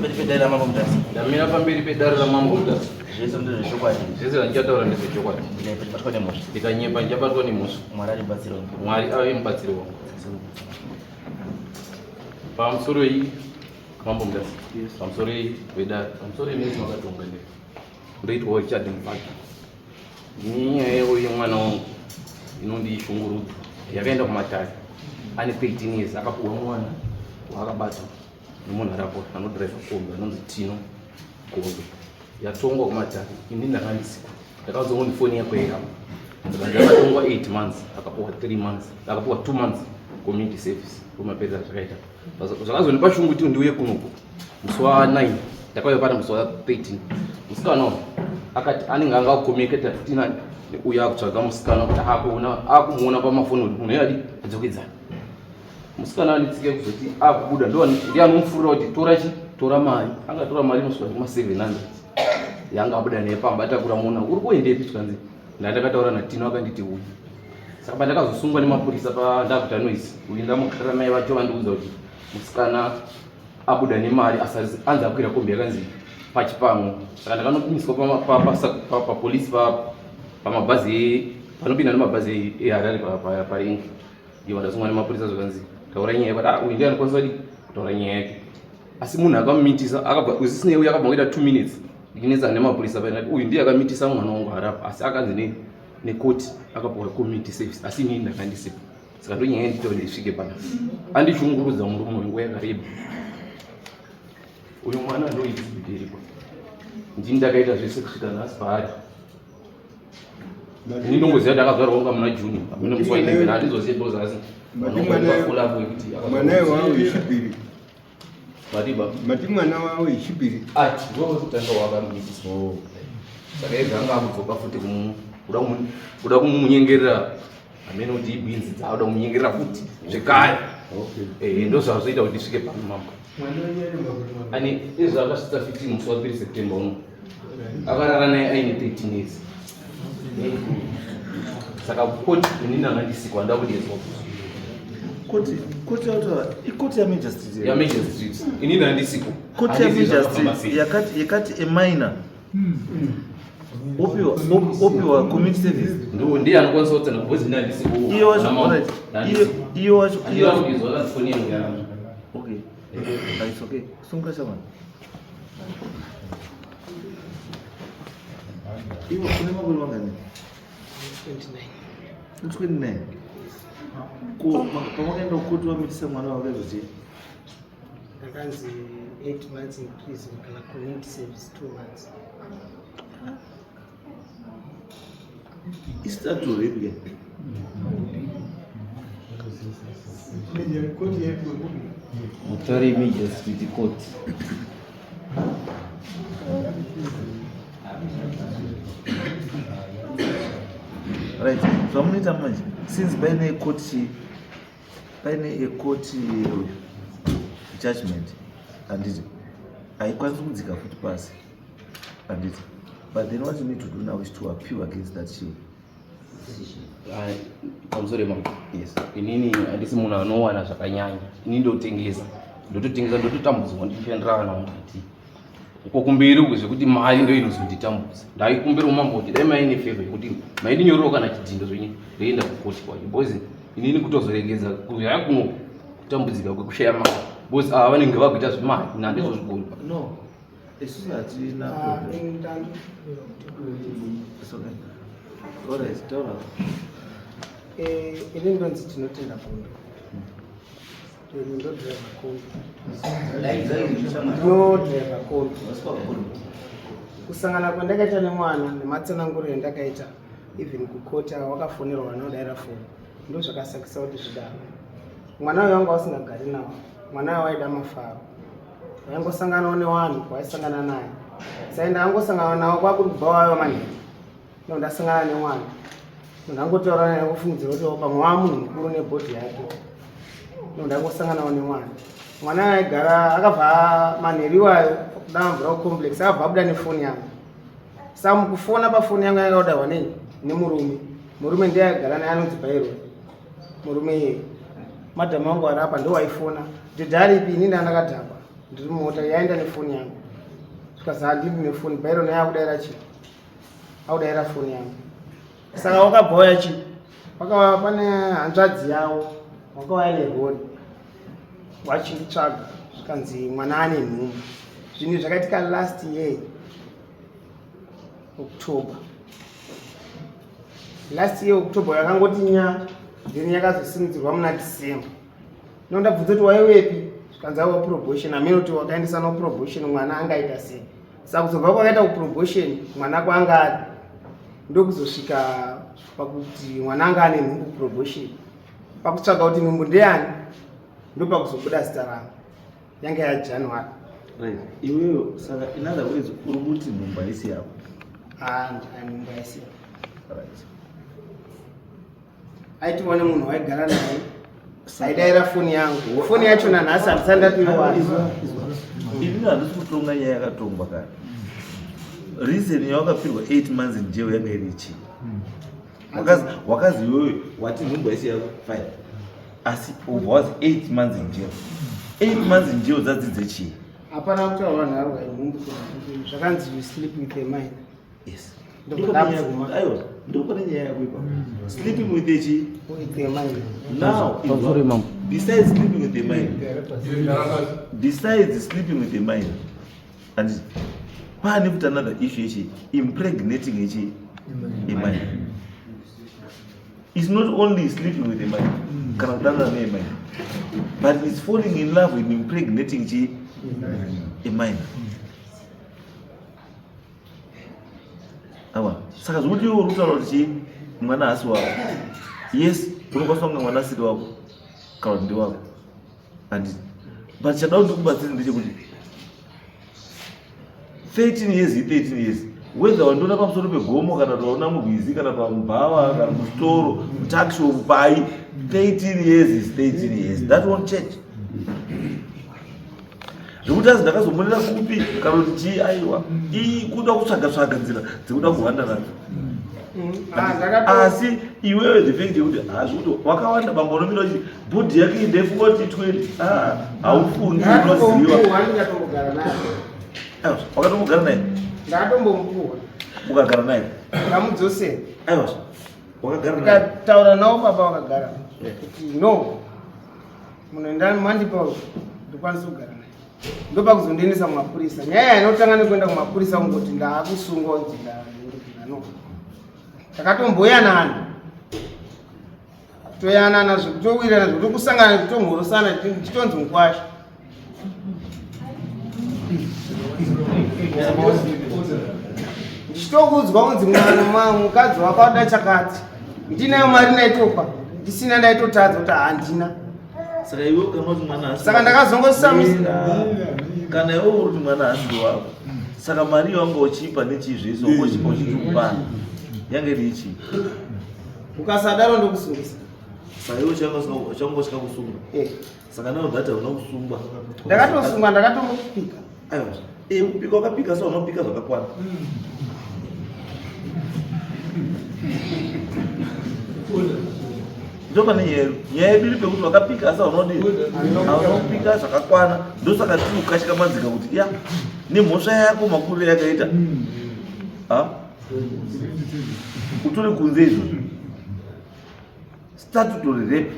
Pamberi pedare raMambo Mutasa. Ndamira pamberi pedare raMambo Mutasa. Zvese ndezvechokwadi. Zvese zvandichataura ndezvechokwadi. Ndikabatwa nemhosva. Ndikanyepa ndichabatwa nemhosva. Mwari ari mubatsiri wangu. Mwari ave mubatsiri wangu. Pamusoro iyi Mambo Mutasa. Yes. Pamusoro iyi vedare. Pamusoro iyi mese makatonga ndiri. Ndoitwa Richard Mufaki. Nyaya yemwana wangu inondishungurudza. Yakaenda kumatare. Ane 13 years akapuwa mwana waakabatwa. nemunhu aripo anodriver kombi anonzi Tino Gondo yatongwa kumatare ini ndanga ndisiko ndakazongo ndifoni yako yekama ndikanzi akatongwa 8 months akapuwa 3 months akapuwa 2 months community service kumaperera zvakaita zvakazondipa shungu kuti ndiuye kunoku musi wa 9 ndakauya pana musi wa 13 musikana uyu akati anenge anga akucommunicata futi nani uyo akutsvaga musikana kuti akuona akumuona pamafoni kuti munhu yadi adzokedzana musikana anditsike kuzoti akubuda ndiye anomufurira kuti tora chi tora mari angatora mari inosvika kuma 700 yanga abuda naye pamba atakura mona uri kuendepi zvikanzi ndandakataura natino akanditi uyu saka pandakazosungwa nemapurisa pandakuita noise uyu ndamugarira mai vacho vandiudza kuti musikana abuda nemari anzi akwira kombi yakanzi pachipamwe saka ndakanomiswa papolisi pamabhazi panopinda nemabhazi eharare parengi Ndiyo ndasungwa nemapurisa zvakanzi taura nyaya but ah, uyu ndiye anokwanisa kudii kutaura nyaya yake asi munhu akamumitisa akabva usisinei uyu akabva kuita two minutes ndichinetsana nemapurisa painati uyu ndiye akamitisa mwana wangu harapa asi akanzi ne nekoti akapiwa community service asi inini ndakandisipo saka ndonyaya yandita kuti isvike pana andishungurudza murume uyu nguva yakareba uyu mwana ndoidzibidiripo ndini ndakaita zvese kusvika nhasi paari Ini ndongoziva kuti akazvarwa kunga muna June. Hameno musi wa 11 handizozivi because asi vanongopa full yekuti mwana wavo ichipiri. Mati baba. Mati mwana wavo ichipiri. Ati wewe kutanga wakamitisa. Oh. Saka ega anga akudzoka futi kuda kumunyengerera hameno kuti ibhinzi dzauda kumunyengerera futi zvekare. Okay. Eh ndozvazoita kuti ndisvike pano mambo. Ani izvo akasvitsa 15 musi wa 3 September uno. Akarara naye aine 13 years. Saka koti ini ndanga ndisiko handida kudedzwa. Koti koti yataura ikoti ya Major Street. Ya Major Street. Ini ndanga ndisiko. Koti ya Major Street yakati yakati a minor. Opiwa opiwa community service. Ndo ndiye anokwanisa kutsana because ini handisiko. Iye wacho alright. Iye iye wacho iye wacho izwa foni yangu yangu. Okay. It's okay. Sunga shamani. Iwe une makore mangani? 29. 29. Ko pamakaenda kukoti wamitisa mwana wakazotii? Ndakanzi 8 months in prison kana community service 2 months. Is that to rape again? Mutare Major Street Court. Right, zvamunoita manje since paine court paine a court judgment handiti haikwanisi kudzika futi pasi handiti but then what you need to do now is to appeal against that chi pamusoro yemambo yes inini handisi munhu anowana zvakanyanya ini ndotengesa ndototengesa ndototambudzwa ndichishandira vana vangu kuti uko kumberi uko zvekuti mari ndo inozonditambudza ndaikumbira umambo kuti dai maine favor yekuti maindinyorerawo kana chidhindo zvenyu ndoenda kukoti kwacho because inini kutozoregedza kuya kuno kutambudzika kwekushaya mari because ava vanenge vakuita zvemari ini handizozvigoni no isusu hatina Ah, problem. It's okay. Alright, taura. Eh, ini ndonzi tinotenda gondo ini ndodriver kombi ndodriver kombi kusangana kwandakaita nemwana nematsananguro endakaita even kukota wakafonerwa vanodaira foni ndozvakasakisa kuti zvidaro mwana uyo wanga wasingagari nawo mwana uyo waida mafaro vaingosanganawo newanhu kwaisangana naye sai ndangosangana nawo kwakuri kubva waiva manheru no ndasangana nemwana ndangotaura naye kufungidzira kuti pamwe waa munhu mukuru nebhodhi yake no ndangosanganawo nemwana mwana aigara akabva manheru iwayo kuda mvura kucomplex akabva abuda nefoni yangu sa mukufona pafoni yangu yanga kudarwa nei nemurume murume ndiye aigara naye anonzi bairoi murume iyeye madhamu angu ari apa ndowaifona dhedhi aripi ini ndandakadhakwa. Ndiri mumota yaenda nefoni yangu. Zvikanzi handidi nefoni, Byron yakudaira chii? Akudaira foni yangu. Saka wakabva wauya chii? Pakava pane hanzvadzi yavo wakauya nerori wachinditsvaga zvikanzi mwana ane nhumbu. Zvinhu zvakaitika last year October. Last year October yakangoti nya then yakazosimudzirwa muna December. No ndabvunza kuti waiwepi zvikanzi aiwa promotion amene kuti wakaendesa no promotion mwana angaita sei. Saka kuzobva kwakaita kupromotion mwana kwanga ari ndokuzosvika pakuti mwana anga ane nhumbu kupromotion. Pakutsvaga kuti nhumbu ndeyani ndopakuzobuda zita rangu. Yanga yaJanuary. Right. Iwewe saka in other words uri kuti nhumbu haisi yako. Ah, nhumbu haisi yako. Right. Aitiwa nemunhu waigara naye aidaira foni yangu. Foni yacho nanhasi handisati ndatoiwana. Ini handisi kutonga nyaya yakatongwa kare. Reason yawakapirwa 8 months in jail yanga iri chii? Wakazi iwewe wati nhumbu haisi yako fine. Asi ubva wazi 8 months in jail. 8 months in jail dzadzidze chii? Hapana kutaura vanhu vari nhumbu zvakanzi you sleep with a minor. Yes. Aiwa, ndopane nyaya yako ipapo. Sleeping with a chi? With a minor. Now, Sorry, ma'am. besides sleeping with a minor, besides sleeping with a minor, and pane futi another issue yechi impregnating yechi a minor. It's not only sleeping with a minor, kana kudanana ne minor, but it's falling in love and impregnating chi a minor. Awa, saka zvekuti iwe uri kutaura kuti chii mwana haasi wako. Yes, unokwanisa kunge mwana asiri wako kana kuti ndewako. Handiti. But chada kuti ndikubatsire ndechekuti 13 years i 13 years whether wandiona pamusoro pegomo kana kuti waona murwizi kana pamubhawa kana musitoro mutakishop pai 13 years is 13 years that won't change. Zvekuti azi ndakazomonera kupi kana kuti chii aiwa kuda kutsvaga tsvaga nzira dzekuda kuhwanda nadzo. Asi iwewe the fact yekuti hazvikuti wakawanda bambo unomira kuti bhodhi yake inde 40 20 haufungi unoziva. Ndakatombogara naye. Aiwa, wakatombogara naye? Ndakatombomupuwa. Ukagara naye? Ndamudzosera. Aiwa, wakagara naye. Ndikataura navo baba vakagara. Kuti no. Munhu mandipa uyu ndikwanisa kugara naye. Ndopakuzondiendesa kumapurisa. Nyaya inotanga nekuenda kumapurisa kungoti ndaakusungwa kunzi no. Takatomboyanana. Toyanana zvekutowirirana zvekutokusangana kutomhorosana tichitonzi mukwasha. Ndichitokuudzwa kunzi mwana mukadzi wako ada chakati. Ndinayo mari ndaitopa, ndisina ndaitotadza kuti handina. Saka iwe kana kuti mwana haasi Saka ndakazongosamisa. Kana iwe uri kuti mwana haasi wako. Saka mari yawanga uchipa nechii zvese wanga uchipa uchiti yanga iri ichii? Ukasadaro ndokusungisa. Saka iwe changa usina kusungwa. Saka now that hauna kusungwa. Ndakatosungwa, ndakatombopika. Aiwa. Kupika wakapika so unopika zvakakwana. Ndopane nyaya yedu. Nyaya yedu iri pekuti wakapika asi haunodii? Hauna kupika zvakakwana. Ndosaka tiri kukashikamadzika kuti ya nemhosva yako makuriro yakaita. Ha? Utori kunze izvozvo. Statutory rape.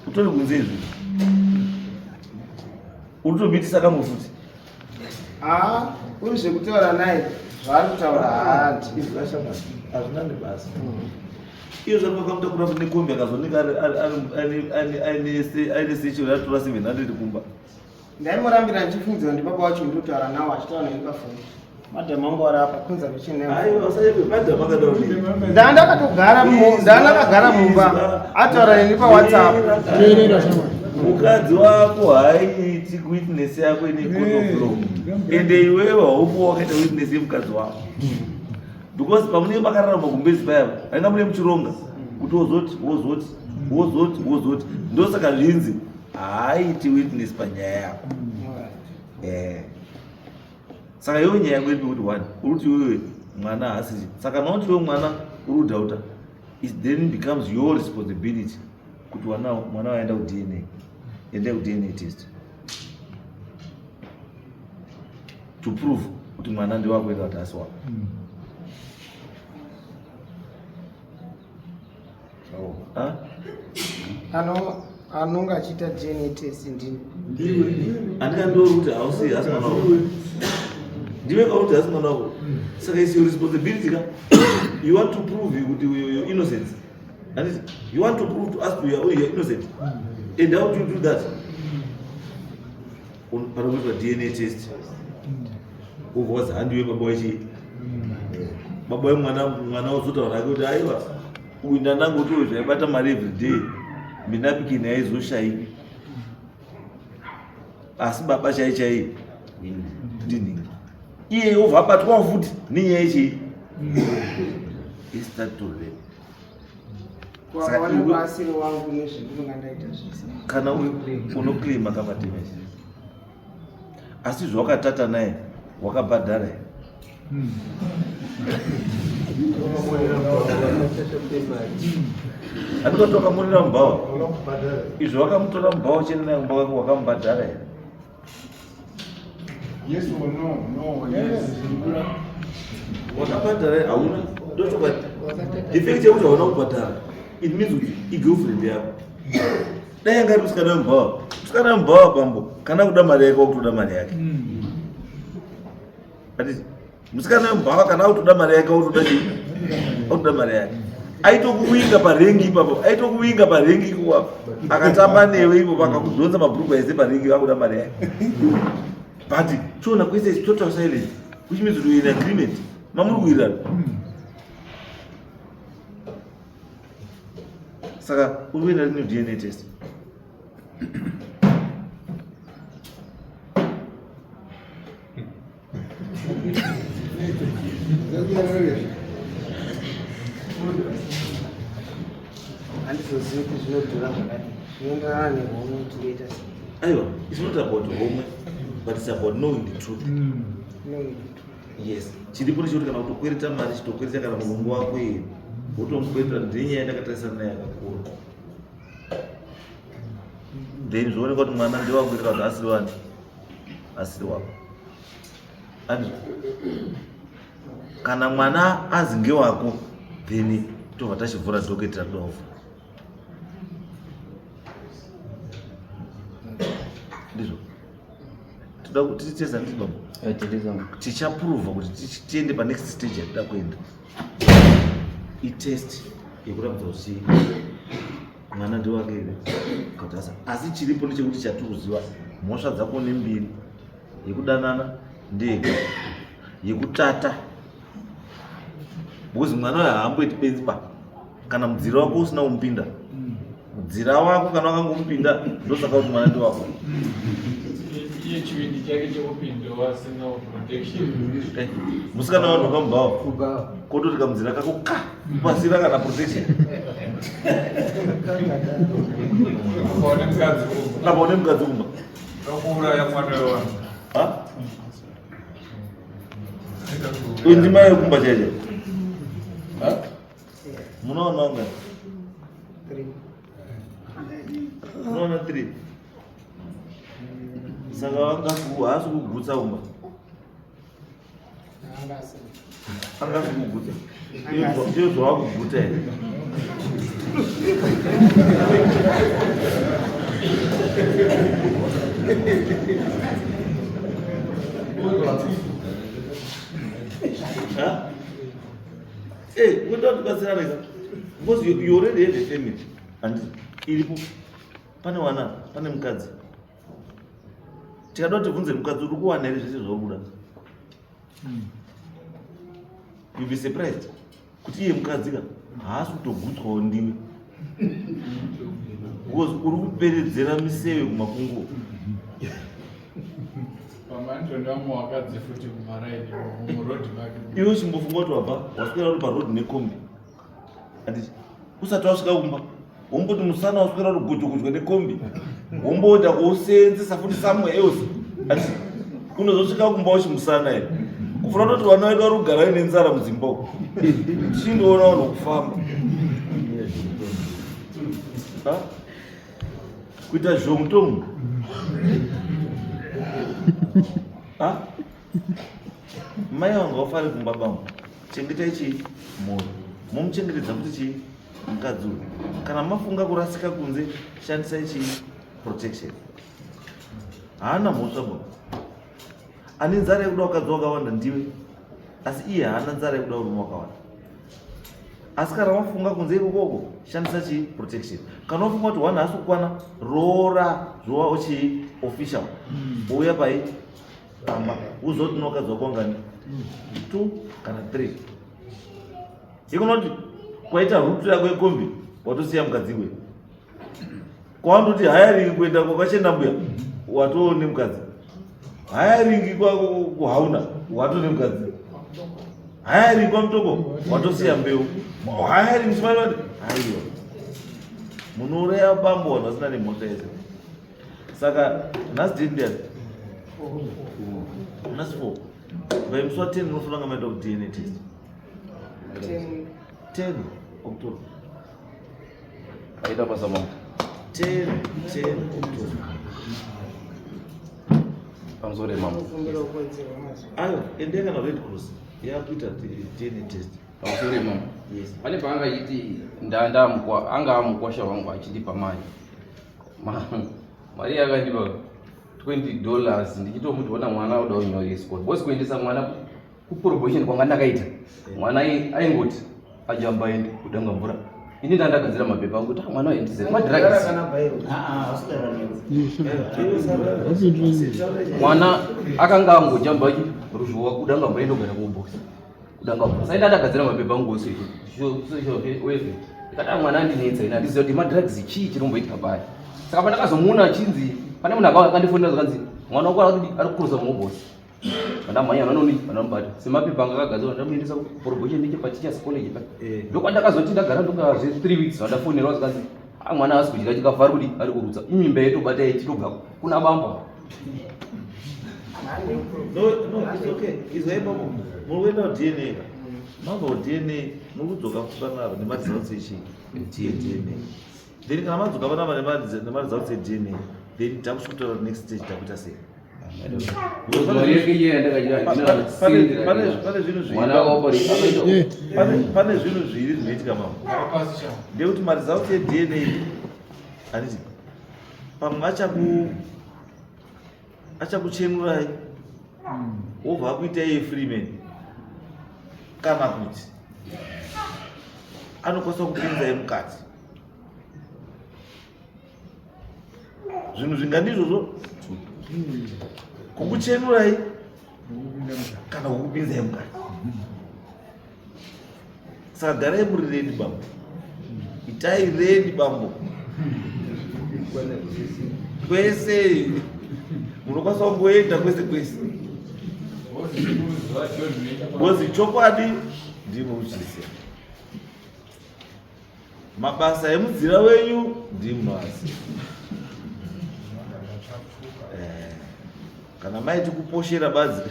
Utori kunze izvozvo. Unotomitisa kamwe futi. Uri zvekutaura naye zvaari kutaura haandi. Hazvina nebasa. Iyo zvanga vakamutakura nekombi akazooneka aine sechero yatora 700 kumba. Ndaimurambira ndichifungidzira kuti baba wacho ndotaura nawo achitaura neni pafoni. Madam angu ari apa conservation nayo. Aiwa usayebe madam akadaura. Ndandakagara mumba ataura neni pa WhatsApp. Mukadzi wako haaiti witness yako ine court of law. Ende iwewe haupo wakaita witness yemukadzi wako. Because pamunenge makararama kumbezi paya, hainga mune muchironga kuti wozoti wozoti wozoti wozoti. Ndosaka zvinzi haaiti witness panyaya yako. Saka iwe nyaya yako iri pekuti one, uri kuti iwewe mwana haasi. Saka kana kuti iwe mwana uri kudhauta, it then becomes your responsibility kuti mwana waenda ku DNA. Endai kuDNA test to prove kuti mwana ndewako ega kuti asi wako. Ano anonga achiita DNA test ndini. Andikandori kuti hausi hasi mwana wako. Ndiwe kauti hasi mwana wako. Saka it's your responsibility ka. You want to prove kuti you are innocent. And you want to prove to us you are, you are innocent. And how do you do that? Panokuitwa DNA test. Ubva wazi handiwe baba wechii? Baba wemwana mwana wozotaura hake kuti aiwa uyu ndandangotiwo zvaibata mari everyday minapikini aizoshaiki asi baba chai chai ndinhingi iye wobva abatwawo futi nenyaya yechii istart to rape. Wakaona kwasiri wangu nezvendinonga ndaita zvese. Kana unoclaima kamadamage, asi zvawakatata naye wakabhadhara here? Handikati wakamonera mubhawa, izvo wakamutora mubhawa uchienda naye kumba kwako, wakamubhadhara here? Yes or no? No, yes. Wakabhadhara here? Hauna. Ndochokwadi, the fact yekuti hauna kubhadhara, it means kuti igirlfriend yako. Dai yanga iri musikana wemubhawa, musikana wemubhawa bambo, kana kuda mari yake, wakutoda mari yake. Atiti musikana wemubhawa kana akutoda mari yake, wakutoda chii? Wakutoda mari yake. Aitokuwinga parengi ipapo, aitokuwinga parengi ikoapo, akatamba newe ipopo, akakudhonza mabhurugwa ese parengi, akuda mari yake. But chiona kwese is total silence, which means kuti in agreement mamuri kuwirirana. Saka uri kuenda rini DNA test? Handizozivi kuti zvinodhura zvakadii, zvinoenderana nehomwe kuti ndoita sei. Aiwa, it's not about homwe, but it's about knowing the truth. Knowing the truth. Yes, chiripo ndechekuti kana kutokwereta mari, chitokwereta kana mulungu wako iye, wotomukwereta. Ndine nyaya ndakatarisana naye yakakura, then zvooneka kuti mwana ndewako kuti asiri wani, asiri wako. And kana mwana azi ngewako, then tobva tachivhura docket ratoda kuvhura. Ndizvo toda kuti titesa nditi baba tichaprova kuti tiende panext stage yatida kuenda. Itest yekuratidza kuti mwana ndewake here kuti asa. Asi chiripo ndechekuti chatiri kuziva, mhosva dzako nembiri yekudanana ndega yekutata, because mwana uyo haamboiti benzi ba. Kana mudzira wako usina kumupinda, mudzira wako kana wakangomupinda, ndosaka kuti mwana ndewako. Iye chivindi chake chekupinda wasina protection. Eh, musikana wanhu kamubhawa kototi kamudzira kako ka pasina kana protection. Ukaone mukadzi kumba. Apa une mukadzi kumba. Kakuuraya mwana wevanhu. Ha? Uyu ndimai yekumba chaicho. Ha? Munoona wanga Three. Munoona three, saka vanga haasi kugutsa kumba. Anga asina. Angasi kugutsa iyo zvawakuguta here? Ha? Eh, unoda kutibatsirana ka, because you already have a family and iripo, pane wana, pane mukadzi. Tikada kuti tibvunze mukadzi, uri kuwana here zvese zvauri kuda? You be surprised kuti iye mukadzi ka haasi kutogutswawo ndiwe, because uri kuperedzera miseve kumakunguo. Pamandondamo wakadzi futi kumaraini murodhi make. Iwe chimbofunga kuti wabva waswera uri parodhi nekombi, anditi? Usati wasvika kumba, womboti musana waswera uri gojogodzwa nekombi, womboenda kuusenzesa futi somewhere else, anditi? Unozosvika kumba uchimusana here? Kufuna kutoti vana vedu vari kugara vaine nzara mudzimba uku, tichindoona vanhu kufamba. Ha? Kuita zhongutongu. Ha? Mai vangu vafari kumba bambo. Chengetai chii? Moyo. Momuchengetedza kuti chii? Mukadzi uyu. Kana mafunga kurasika kunze, shandisai chii? Protection. Haana mhosva baba. Ane nzara yekuda vakadzi wakawanda ndiwe. Asi iye haana nzara yekuda varume wakawanda. Asi kana wafunga kunze ikokoko, shandisa chii? Protection. Kana wafunga kuti one haasi kukwana, roora zvova chii? Official. Ouya pai? Pamba. Uziva kuti unokadzi wako wangani? 2 kana 3. Ikunoti kwaita rutu yako yekombi, watosiya mukadzi iwe. Kwandoti hiring kuenda kwakachena mbuya, watoo nemukadzi. Hiring kuhauna, watoo nemukadzi. Hiring kwaMutoko, watosiya mbeu. Hiring chimanimani, aiwa. Munouraya bambo vanhu vasina nemhosva yese. Saka nhasi date ndiyani? Nhasi 4. By musi wa 10 unofanira kunge maita DNA test. 10 October. Aita basa mambo. 10 10 October. Pamusoro mambo. Ayo, endai kana Red Cross yakuita DNA test. Pamusoro mambo. Yes. Pane paanga achiti ndandamukwa anga amukwasha wangu achindipa mari. Mari yakandipa $20 ndichitomuti ona mwana oda kunyoreswa. Because kuendesa mwana kuprobation kwanga ndakaita mwana aingoti ajamba aende kudanga mvura. Ini ndandagadzira mapepa angu kuti mwana aendese madrugs. Mwana akanga angojamba ruzhowa kudanga mvura indogara kubox. Kudanga mvura. Saka ndandagadzira mapepa angu ose social welfare. Ndikati mwana andinetsa ini handiziva kuti madrugs chii chinomboitika paari. Saka pandakazomuona achinzi pane munhu akandifonera zvakanzi mwana wako ari kukuruza mubox. Vandamhanya vanoni vanomubata semapepa anga akagadzirwa ndamuendesa kuprobation nechepateachers college pa ndokwandakazoti ndagara ndokazve 3 weeks vandafonerwa zvikanzi ah mwana haasi kudya chikafu ari kudi ari kurutsa imimba yetobata yechitobva kuna bambo. No, no, it's okay. Izwai bambo. Muri kuenda kuDNA. Mabva kuDNA muri kudzoka panapa nemaresults echi DNA. Then kana madzoka panapa nemaresults eDNA, then takusvika next stage takuita sei? Pane zvinhu zviri zvinoitika mama. Ndekuti maresults eDNA handiti pamwe achakuchenurai wobva akuita iye free man, kana kuti anokwanisa kupinzai mukati. Zvinhu zvingani izvozvo? Kukuchenurai kana kukupinzai mukati. Saka garai muri ready bambo, itai ready bambo kwese munokwanisa kungoenda kwese kwese, because chokwadi ndimo uchiziva mabasa emudzira wenyu ndimunoaziva. Kana maiti kuposhera badzi,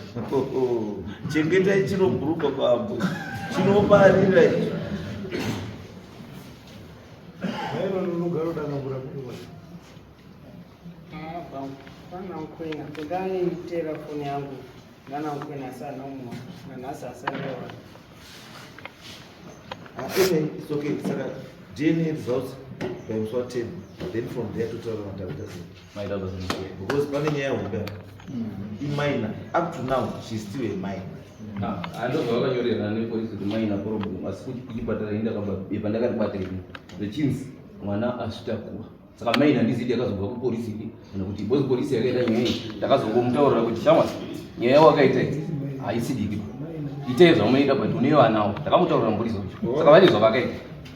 chengetai chinobhuruka bambo, chinoparira icho. Pana kundaitera foni yangu nana Nkwena asana umuona nanhasi asandiona. Anyway, it's okay. Saka DNA results by musi wa 10, then from there totaura matakuita sei. Maita basa. Because pane nyaya hombe apa. Iminor. Up to now she's still a minor. Andobva vakanyorerana nepolisi kuti minor problem, asi kuti kuchipatara indakaba ndakaribatira zvechinzi mwana azvitakura. Saka minor handizidi yakazobva kupolisi idi kana kuti because polisi yakaita nyaya iyi ndakazongomutaurira kuti shamwari, nyaya wakaita iyi haisi diki, itai zvamunoita but une vanawo. Ndakamutaurira mupolisi wacho, saka vane zvavakaita.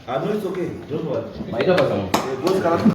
Ah, no, it's okay. Don't worry. Maita basa. Because kana